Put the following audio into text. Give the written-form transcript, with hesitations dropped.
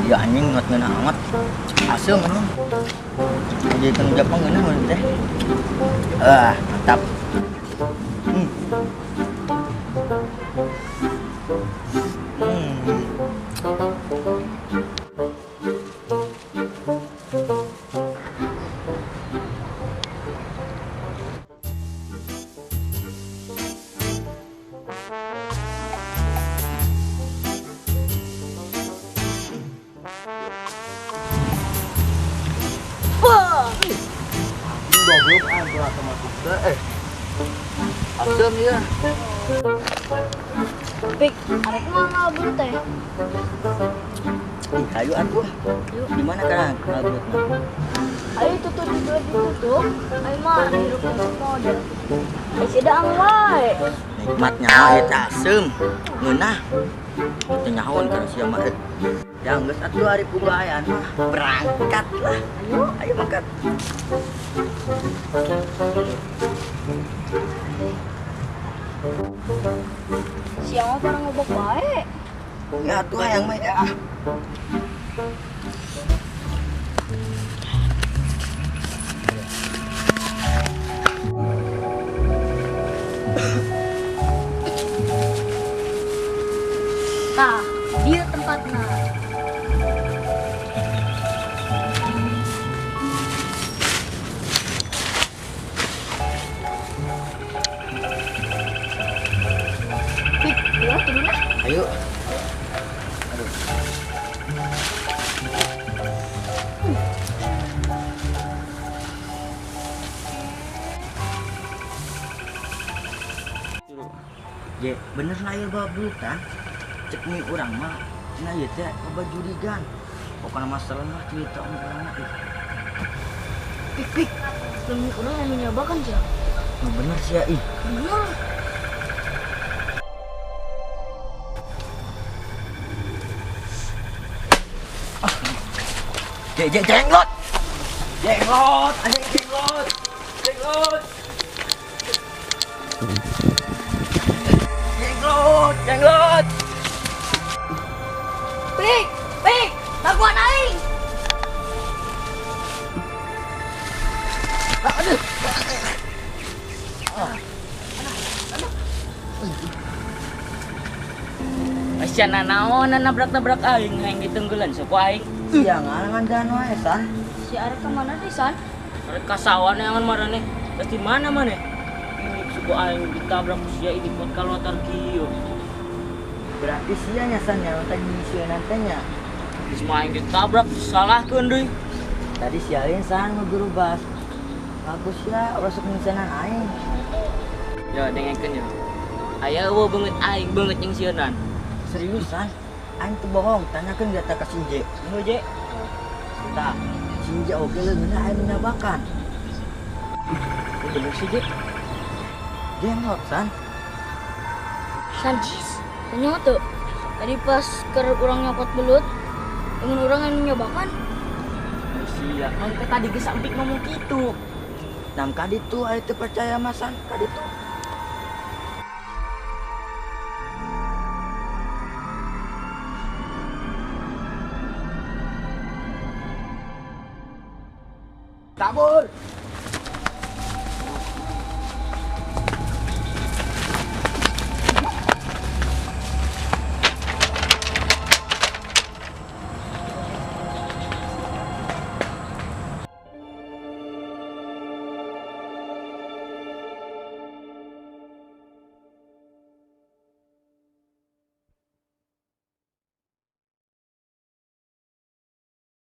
Ya anjing ngot ngeunah amat. Asem anjing. Jadi tanggung jawab mah ngeunah mun teh. Ah, mantap. Hmm. Hmm. Goblok aing pernah termasuk teh. Asem ya. Pik, arek mana belut teh? Ih, ayo atuh. Di mana kan belutna? Ayo tutup ditutup. Ayo mah hirup model. Ayo sedang wae. Nikmatnya eta asem. Ngeunah. Teu nyahoan kana sia mah. Ya geus atuh ari kubayaan mah berangkat lah. Ayo, ayo berangkat. Siang mah parang ngobok wae. Ya atuh hayang mah ya. Tah, dia tempatna. Pik, ya turun lah. Ayo. Aduh. Je, bener lah ya bawa belutan. Cek mi urang mah, nah ieu teh loba jurigan. Pokona mah serem lah cerita urang mah. Pik, pik. Leungit urang anu nyobakan sia. Nu bener sia ih. Bener. Je, je, jenglot. Jenglot, anjing jenglot. Jenglot. Jenglot, jenglot. Pik, pik, lakuan aing. Aduh. Sia nanaon nabrak-nabrak aing hayang ditenggelan sok aing. Sia ngarangan dan wae san. Si arek ka mana deui san? Arek ka sawah neangan marane. Terus di mana maneh? Ini suku aing ditabrak ku sia ini pot kalotar kieu. Berarti sia nya san nya tadi sia nantenya. Geus mah aing ditabrak disalahkeun deui. Tadi sia lain san ngegurubas. Aku sia ulah sok ngeusenan aing. Ya dengekeun ya. Aya eueuh beungeut aing beungeut jeung sieunan. Seriusan? Aing teu bohong, tanyakeun ge ka Sinje. Nu je? Tah, Sinje oge leungeunna aing nyabakan. Bener sih je. Jenglot san. Sanjis, tanya tuh. Tadi pas keur urang nyopot belut, dengan urang anu nyobakan. Sia, kan tadi geus sampik ngomong kitu. Nam kaditu aing teu percaya mah san, kaditu. Kabur.